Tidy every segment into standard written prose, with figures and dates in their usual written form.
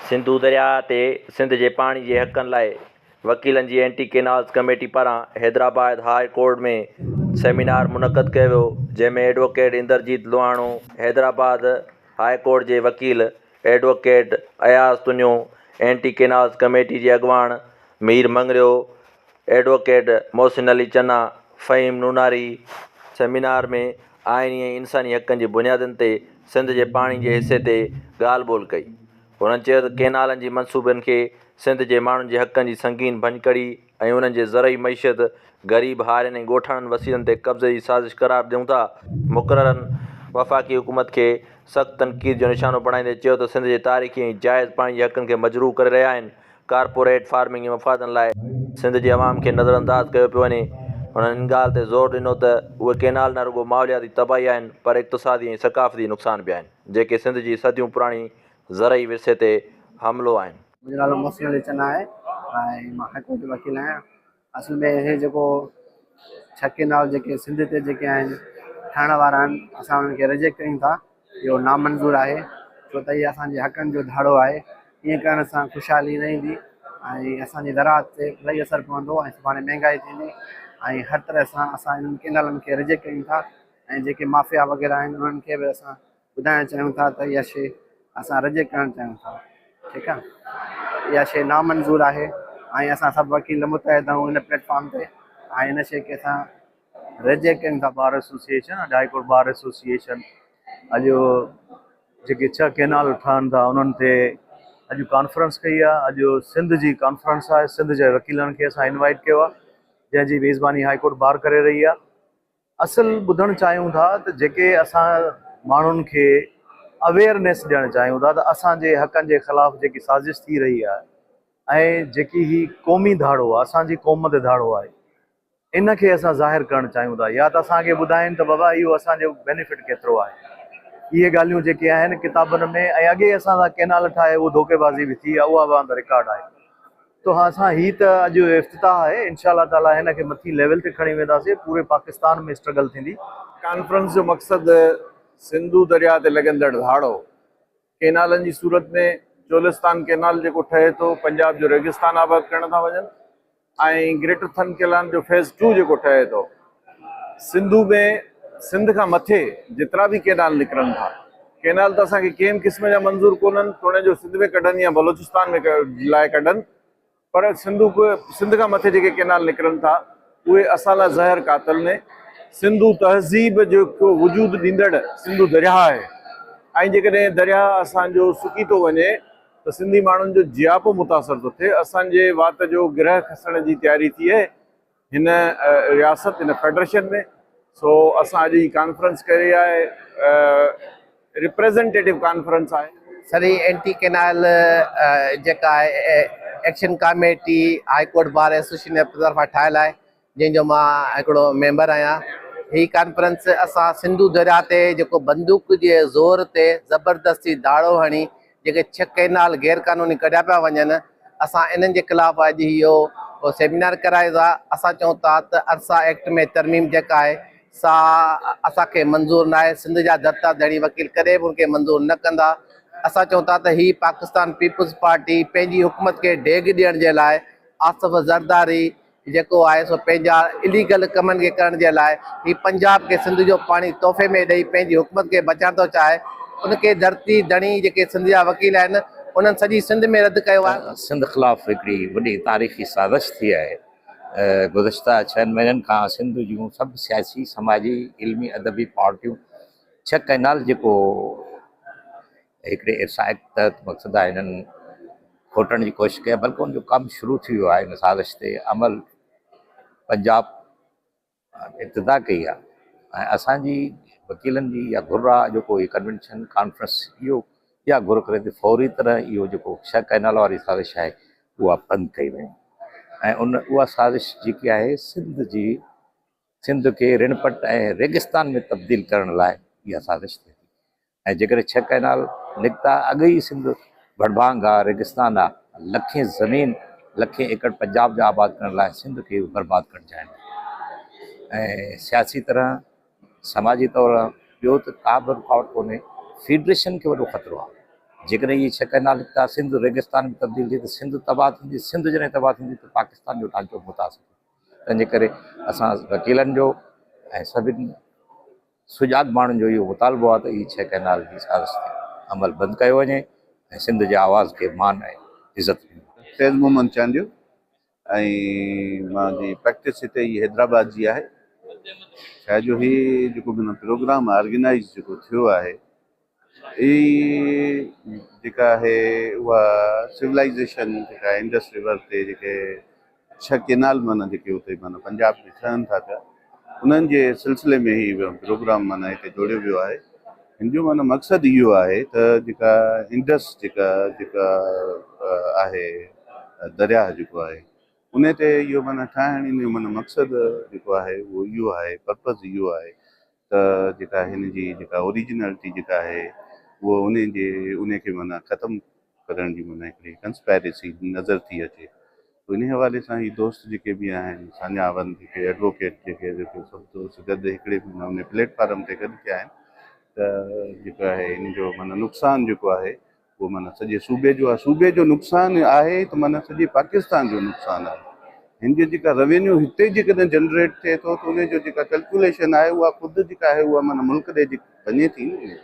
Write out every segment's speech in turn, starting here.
سنڌو درياهه تي سنڌ جي پاڻي جي حقن لاء وڪيلن جي اينٽي ڪينالز ڪميٽي پاران حيدرآباد هاء ڪورٽ ۾ سيمينار منعقد ڪيو ويو، جنهن ۾ advocate Inderjit Lohano, Hyderabad high court جي وڪيل advocate Ayaz Tunio, anti canals committee جي اڳواڻ مير مڱريو، ايڊووڪيٽ محسن علي چنا، فهيم نوناري سيمينار ۾ آئيني ۽ انساني حقن جي بنيادن تي سنڌ جي پاڻي جي حصي تي ڳالهه ٻولهه ڪئي. هنن چيو ته ڪينالن جي منصوبن کي سنڌ جي ماڻهن جي حقن جي سنگين ڀڃڪڙي ۽ انهن جي زرعي معيشت، غريب هارين ۽ ڳوٺاڻن وسيلن تي قبضي جي سازش قرار ڏيون ٿا. مقررن وفاقي حڪومت کي سخت تنقيد جو نشانو بڻائيندي چيو ته سنڌ جي تاريخي ۽ جائز پاڻي جي حقن کي مجروح ڪري رهيا آهن، ڪارپوريٽ فارمنگ جي مفادن لاء سنڌ جي عوام کي نظرانداز ڪيو پيو وڃي. هنن ان ڳالهه تي زور ڏنو ته اهي ڪئنال نه رڳو ماحولياتي تباهي آهن پر اقتصادي ۽ ثقافتي نقصان به آهن، جيڪي سنڌ جي صديون پراڻي زرعي ورثي تي حملو آهن. منهنجو نالو محسن علي چنا آهي ۽ مان هاء ڪورٽ جو وڪيل آهيان. اصل ۾ هي جيڪو ڇهه ڪئنال جيڪي سنڌ تي جيڪي آهن ٺهڻ وارا آهن اسان انهن کي رجيڪٽ ڪيون ٿا. اهو نامنظور آهي ڇو ته اهي اسان جي حقن جو ڌاڙو آهي ائين ڪرڻ سان خوشحالي نه ايندي ۽ اسان جي زراعت تي الاهي اثر پوندو ۽ سڀاڻي مهنگائي ٿيندي ۽ هر طرح سان اسان انهن ڪينالن کي رجيڪٽ ڪيون ٿا ۽ جيڪي مافيا وغيره آهن انهن کي به اسان ٻڌائڻ چاهيون ٿا ته اها شيء اسان رجيڪٽ ڪرڻ چاهيون ٿا ٺيڪ آهي اها شيء نامنظور آهي ۽ اسان سڀ وڪيل متحد آهيون ان پليٽ فارم تي ۽ ان شيء کي اسان رجيڪٽ ڪيون ٿا. Bar association ۽ high court bar association اڄ جيڪي ڇهه ڪينال ٺهن ٿا انهن تي اڄ ڪانفرنس ڪئي آهي اڄ سنڌ جي ڪانفرنس آهي سنڌ جي وڪيلن کي اسان انوائٽ ڪيو آهي جنهن جي ميزباني هاء ڪورٽ بار ڪري رهي آهي اصل ٻڌڻ چاهيون ٿا ته جيڪي اسان ماڻهن کي اويئرنيس ڏيڻ چاهيون ٿا ته اسان جي حقن جي خلاف جيڪي سازش ٿي رهي آهي ۽ جيڪي هي قومي ڌاڙو آهي اسان جي قوم تي ڌاڙو آهي ان کي اسان ظاهر ڪرڻ چاهيون ٿا يا ته اسان کي ٻڌائين ته بابا اهو اسان جو بينيفٽ ڪيترو آهي. اهي ڳالهيون جيڪي آهن ڪتابن ۾ ۽ اڳي اسان سان ڪينال ٺاهي اهو ڌوڪيبازي به ٿي آهي اها به آن the record آهي تو اسان هي ته اڄ افتتاح آهي انشاء الله تعالي هن کي مٿي ليول تي کڻي وينداسين پوري پاڪستان ۾ اسٽرگل ٿيندي. ڪانفرنس جو مقصد سنڌو درياء تي لڳندڙ ڌاڙو ڪينالن جي صورت ۾ چولستان ڪينال جيڪو ٺهي ٿو پنجاب جو ريگستان آباد ڪرڻ ٿا وڃن ۽ گريٽر ٿن ڪينال جو فيز ٽو جيڪو ٺهي ٿو سنڌو ۾ سنڌ کان مٿي جيترا به ڪينال نڪرن ٿا ڪينال ته اسان کي ڪنهن به قسم جا منظور ڪونهن توڻي جو سنڌ ۾ ڪڍن يا بلوچستان ۾ لاء ڪڍن پر سنڌو سنڌ کان مٿي جيڪي ڪينال نڪرن ٿا اهي اسان لاء زهر قاتل ني سنڌو تهذيب جو وجود ڏيندڙ سنڌو درياهه آهي ۽ جيڪڏهن درياهه اسان جو سڪي ٿو وڃي ته سنڌي ماڻهن جو جياپو متاثر ٿو ٿئي اسان جي وات جو گرهه کسڻ جي تياري ٿي آهي هن رياست هن فيڊريشن ۾ سو اسان اڄ هي ڪانفرنس ڪئي آهي ريپريزنٽيٽو ڪانفرنس آهي. سر هي اينٽي ڪينال جيڪا آهي action committee high court bar association جي طرفان ٺاهيل آهي جنهن جو مان هڪڙو ميمبر آهيان هي ڪانفرنس اسان سنڌو درياء تي جيڪو بندوق جي زور تي زبردستي ڌاڙو هڻي جيڪي ڇهه ڪئنال غير قانوني ڪڍيا پيا وڃن اسان انهن جي خلاف اڄ اهو سيمينار ڪرايو ٿا اسان چئون ٿا ته ارسا ايڪٽ ۾ ترميم جيڪا آهي سا اسان کي منظور ناهي سنڌ جا ڌرتا ڌڻي وڪيل ڪڏهن به ان کي منظور نه ڪندا اسان چئون ٿا ته هي پاڪستان پيپلز پارٽي پنهنجي حڪومت کي ڊيگهه ڏيڻ جي لاء آصف زرداري جيڪو آهي سو پنهنجا اليگل ڪمن کي ڪرڻ جي لاء هي پنجاب کي سنڌ جو پاڻي تحفي ۾ ڏئي پنهنجي حڪومت کي بچائڻ ٿو چاهي ان کي ڌرتي ڌڻي جيڪي سنڌ جا وڪيل آهن انهن سڄي سنڌ ۾ رد ڪيو آهي. سنڌ خلاف هڪڙي وڏي تاريخي سازش ٿي آهي. گذشته ڇهن مهينن کان سنڌ جون سڀ سياسي، سماجي، علمي، ادبي پارٽيون ڇهه ڪئنال جيڪو هڪڙي ارسا ايڪٽ تحت مقصد آهي هنن کوٽڻ جي ڪوشش ڪئي آهي بلڪه ان جو ڪم شروع ٿي ويو آهي ان سازش تي عمل پنجاب ابتدا ڪئي آهي ۽ اسانجي وڪيلن جي اها گهر آهي جيڪو هي ڪنوينشن ڪانفرنس اهو اها گهر ڪري ته فوري طرح اهو جيڪو ڇهه ڪئنال واري سازش آهي اها بند ڪئي وڃي ۽ ان اها سازش جيڪي آهي سنڌ جي سنڌ کي رڻ پٽ ۽ ريگستان ۾ تبديل ڪرڻ لاء اها سازش ٿئي ٿي ۽ جيڪڏهن ڇهه ڪئنال نڪتا اڳ ئي سنڌ ڀڙڀانگ آ ريگستان آ لکين زمين لکين ايڪڙ پنجاب جا آباد ڪرڻ لاء سنڌ کي برباد ڪرڻ چاهين ٿا ۽ سياسي طرح سماجي طور ٻيو ته ڪا به رڪاوٽ ڪونهي فيڊريشن کي وڏو خطرو آ. جيڪڏهن اهي ڇهه ڪئنال نڪتا سنڌ ريگستان ۾ تبديل ٿي ته سنڌ تباهه ٿيندي، سنڌ جڏهن تباهه ٿيندي ته پاڪستان جو ڍانچو متاثر ٿيندو. تنهنجي ڪري اسان وڪيلن جو ۽ سڀني سجاڳ ماڻهن جو اهو مطالبو آهي ته اهي ڇهه ڪئنال جي سازش تي عمل بند ڪيو وڃي ۽ سنڌ جي آواز کي مان ۽ عزت ڏني وڃي. فيض محمد چانڊيو ۽ مان جي پريڪٽس هتي ئي حيدرآباد جي آهي. ڇا جو هي جيڪو معنيٰ پروگرام آرگنائيز جيڪو ٿيو آهي هي جيڪا آهي اها سولائيزيشن جيڪا انڊس ريور تي جيڪي ڇهه ڪينال معنيٰ جيڪي اتي معنيٰ پنجاب ۾ ٺهن ٿا پيا انهن جي سلسلي ۾ هي پروگرام معنيٰ هتي جوڙيو ويو آهي. هن جو معنيٰ مقصد اهو آهي ته جيڪا انڊس جيڪا جيڪا آهي درياهه جيڪو آهي ان تي اهو معنيٰ ٺاهڻ ان جو معنيٰ مقصد جيڪو آهي اهو اهو آهي پرپز اهو آهي ته جيڪا هن جي جيڪا اوريجنلٽي جيڪا آهي اهو ان جي ان کي معنيٰ ختم ڪرڻ جي معنيٰ هڪڙي ڪنسپائريسي نظر ٿي اچي. ان حوالي سان هي دوست جيڪي به آهن ساڃاهوند جيڪي ايڊووڪيٽ جيڪي جيڪي سڀ دوست گڏ هڪڙي معنيٰ ان پليٽ فارم تي گڏ ٿيا آهن ته جيڪو آهي ان جو معنيٰ نقصان جيڪو آهي اهو معنيٰ سڄي صوبي جو آهي صوبي جو نقصان آهي ته معنيٰ سڄي پاڪستان جو نقصان آهي. هن جو جيڪا روينيو هتي جيڪڏهن جنريٽ ٿئي ٿو ته ان جو جيڪا ڪلڪوليشن آهي اها خود جيڪا آهي اها معنيٰ ملڪ ڏي وڃي ٿي نه.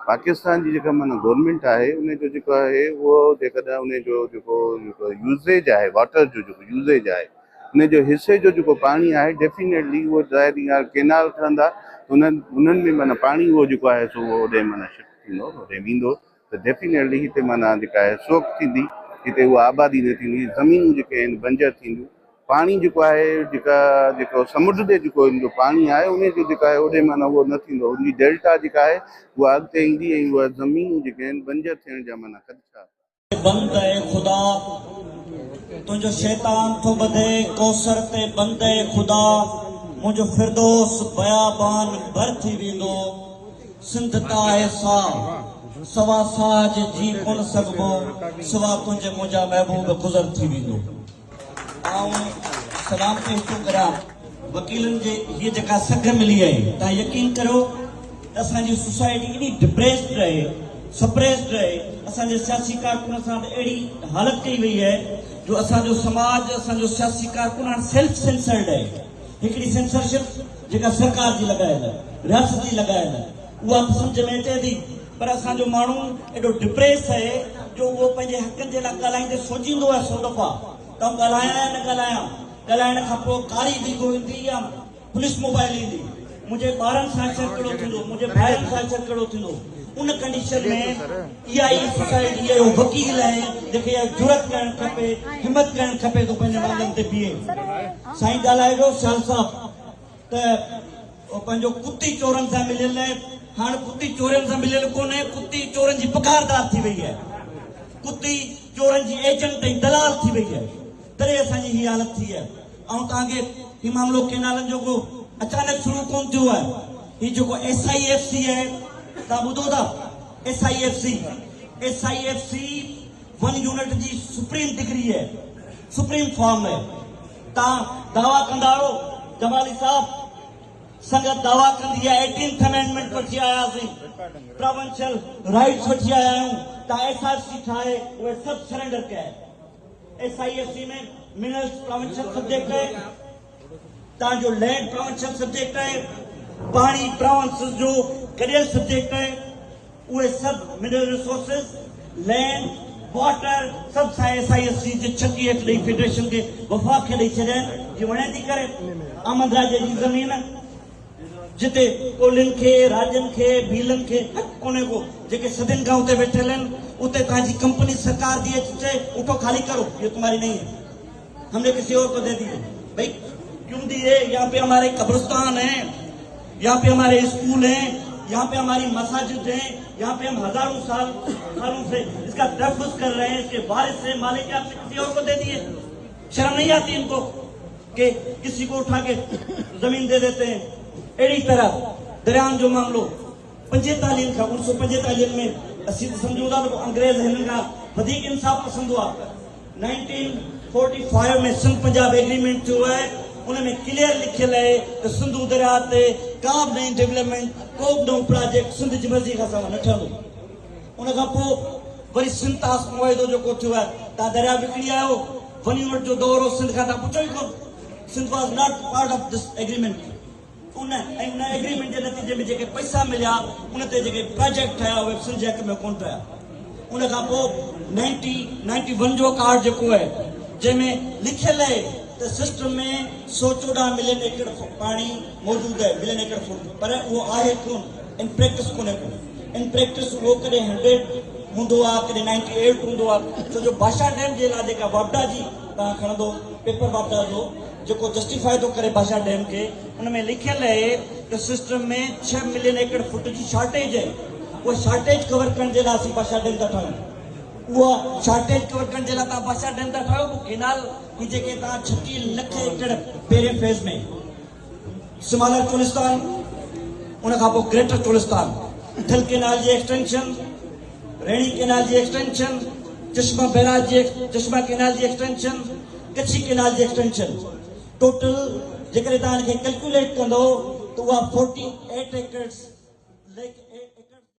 پاڪستان جي جيڪا معنيٰ گورنمينٽ آهي ان جو جيڪو آهي اهو جيڪڏهن ان جو جيڪو جيڪو يوزيج آهي واٽر جو جيڪو يوزيج آهي ان جو حصي جو جيڪو پاڻي آهي ڊيفينيٽلي اهو ظاهر ڳالهه ڪينال ٺهندا ته انهن انهن ۾ معنيٰ پاڻي اهو جيڪو آهي سو اهو اوڏي معنيٰ شفٽ ٿيندو اوڏي ويندو ته ڊيفينيٽلي هتي معنيٰ جيڪا آهي سوڪ ٿيندي هتي اها آبادي نه ٿيندي زمينون جيڪي آهن بنجر ٿينديون پاڻي جيڪو آهي جيڪا جيڪو سمنڊ ڏي جيڪو ان جو پاڻي آهي ان جو جيڪو آهي اوڏي معنيٰ اهو نه ٿيندو ان جي ڊيلٽا جيڪا آهي اها اڳتي ايندي ۽ اها زمينون جيڪي آهن بنجر ٿيڻ جا معنيٰ خدشا. بند اي خدا تنهنجو شيطان ٿو ٻڌي ڪوثر تي بند اي خدا منهنجو فردوس بيابان بر ٿي ويندو سنڌ ته آهي ساهه سوا ساهه جي جي ڪونه سگهبو سوا تنهنجي منهنجا محبوب گذر ٿي ويندو. آئون سلام پيش ٿو ڪريان وڪيلن جي هيء جيڪا سگهه ملي آهي توهان يقين ڪريو ته اسان جي سوسائٽي ايڏي ڊپريسڊ آهي سپريسڊ آهي اسان جي سياسي ڪارڪنن سان ته اهڙي حالت ڪئي وئي آهي جو اسان جو سماج اسان جو سياسي ڪارڪن هاڻ سيلف سينسرڊ آهي هڪڙي سينسرشپ جيڪا سرڪار جي لڳايل آهي رياست جي لڳايل آهي اها ته سمجهه ۾ اچي ٿي پر اسان جو ماڻهو ايڏو ڊپريس آهي جو اهو پنهنجي حقن جي لاء ڳالهائيندي سوچيندو آهي سو دفعا ته آئون ڳالهايان يا نه ڳالهايان، ڳالهائڻ کان پوء ڪاري ويگو ايندي يا پوليس موبائل ايندي، منهنجي ٻارن سان حشر ڪهڙو ٿيندو، منهنجي ڀائرن سان حشر ڪهڙو ٿيندو، ان ڪنڊيشن ۾ اها ئي سوسائٽي اهو وڪيل آهي جنهن کي اها جرئت ڪرڻ کپي، همت ڪرڻ کپي ته پنهنجي وانگن تي بيهي. سائين ڳالهائي ويو سيال صاحب ته پنهنجو ڪتي چورن سان مليل آهي، هاڻ ڪتي چورن سان مليل ڪونهي، ڪتي چورن جي پگهاردار ٿي وئي آهي، ڪتي چورن جي ايجنٽ ۽ دلال ٿي وئي آهي، تڏهن اسان جي هي حالت ٿي آهي. آئون توهان کي هي معاملو ڪينالن جو ڪو اچانڪ شروع ڪونه ٿيو آهي، هي جيڪو ايس I F C آهي، توهان ٻڌو ٿا S I F C, S I F C one unit جي سپريم ڊگري آهي، سپريم فارم آهي. تان دعويٰ ڪندا آهيو جمالي صاحب سنگت دعويٰ ڪندي آهي ايٽينٿ امينڊمينٽ وٺي آياسين پراونشل رائيٽس وٺي آيا آهيون تان ايس I F C ٺاهي اهي سڀ سرينڊر ڪيا آهن S I F C ۾ minerals provincial subject آهي تان جو لينڊ پراونشل سبجيڪٽ آهي پاڻي پراونسز جو گڏيل سبجيڪٽ آهي اهي سڀ منرل ريسورسز، لينڊ، واٽر سڀ سان ايس I F C جي ڇٽي هيٺ ڏئي فيڊريشن کي وفاق کي ڏئي ڇڏيا آهن جي وڻي ٿي ڪري آمد راجي جي زمين جتي ڪولهين کي راڄن کي ڀيلن کي حق ڪونهي ڪو جيڪي صدين کان اتي ويٺل آهن اتي توهان جي ڪمپني سرڪار ٿي اچي چئي اٺو خالي ڪرو یہ تمهاري نهين هي هم ني ڪسي اور کو دي the هي ڀئي ڪيون the هي يهان پي هماري قبرستان هين يهان پي هماري اسڪول هين يهان پي هماري مساجد هين يهان پي هم هزارون سال سالون سي اس کا تحفظ ڪر رهي هين اس ڪي وارث هين مالڪ هين آپ ني ڪسي اور کو the the هي شرم نهين آتي ان کو ڪي ڪسي کو اٺا ڪي زمين the ديتي هين اهڙي طرح دريائن جو معاملو پنجيتاليهن کان اڻ سو پنجيتاليهن ۾ اسين ته سمجهون ٿا ته پوء انگريز هنن کان وڌيڪ انصاف پسند هئا. 1945 ۾ سنڌ پنجاب ايگريمينٽ ٿيو آهي ان ۾ ڪليئر لکيل آهي ته سنڌو درياء تي ڪا به نئين ڊولپمينٽ ڪو به نئون پراجيڪٽ سنڌ جي مرضي کان سواء نه ٺهندو. ان کان پوء وري سنڌ طاس معاهدو جيڪو ٿيو آهي، توهان درياء وڪڻي آيو، ون يونٽ جو دور هو، سنڌ کان توهان پڇيو ئي ڪونه، Sindh was not part of this agreement. In ۽ in agreement جي نتيجي ۾ جيڪي پئسا مليا، ان تي جيڪي پراجيڪٽ ٺهيا اهي به سنڌ جي حق ۾ ڪونه ٺهيا. ان کان پوء نائنٽي نائنٽي ون جو ڪارڊ جيڪو آهي، جنهن ۾ لکيل آهي ته سسٽم ۾ 114 ملين ايڪڙ پاڻي موجود آهي، ملين ايڪڙ فوٽ، پر اهو آهي ڪونه، ان پريڪٽس ڪونهي ڪو. ان پريڪٽس اهو ڪڏهن هنڊريڊ هوندو آهي، ڪڏهن نائنٽي ايٽ هوندو آهي. ڇو جو بادشاهه ڊيم جي لاء جيڪا واپڊا جي توهان کڻندو پيپر واپڊا جو جيڪو جسٽيفائي ٿو ڪري بادشاهه ڊيم کي، ان ۾ لکيل آهي ته سسٽم ۾ 6 ملين ايڪڙ فوٽ جي شارٽيج آهي. اها شارٽيج ڪور ڪرڻ جي لاء اسين بادشاهه ڊيم ٿا ٺاهيون. اها شارٽيج ڪور ڪرڻ جي لاء توهان بادشاهه ڊيم ٿا ٺاهيو، پوء ڪينال هي جيڪي توهان 36 لک ايڪڙ پهرين فيز ۾ سمالر چولستان، ان کان پوء گريٽر چولستان، ٿل ڪينال جي ايڪسٽينشن، ريڻي ڪينال جي ايڪسٽينشن، چشما بئراج جي چشما ڪينال جي ايڪسٽينشن، ڪڇي ڪينال جي ايڪسٽينشن، ٽوٽل جيڪڏهن توهان ان کي ڪلڪيوليٽ ڪندو ته اها فورٽي ايٽ ايڪڙس ليڪ.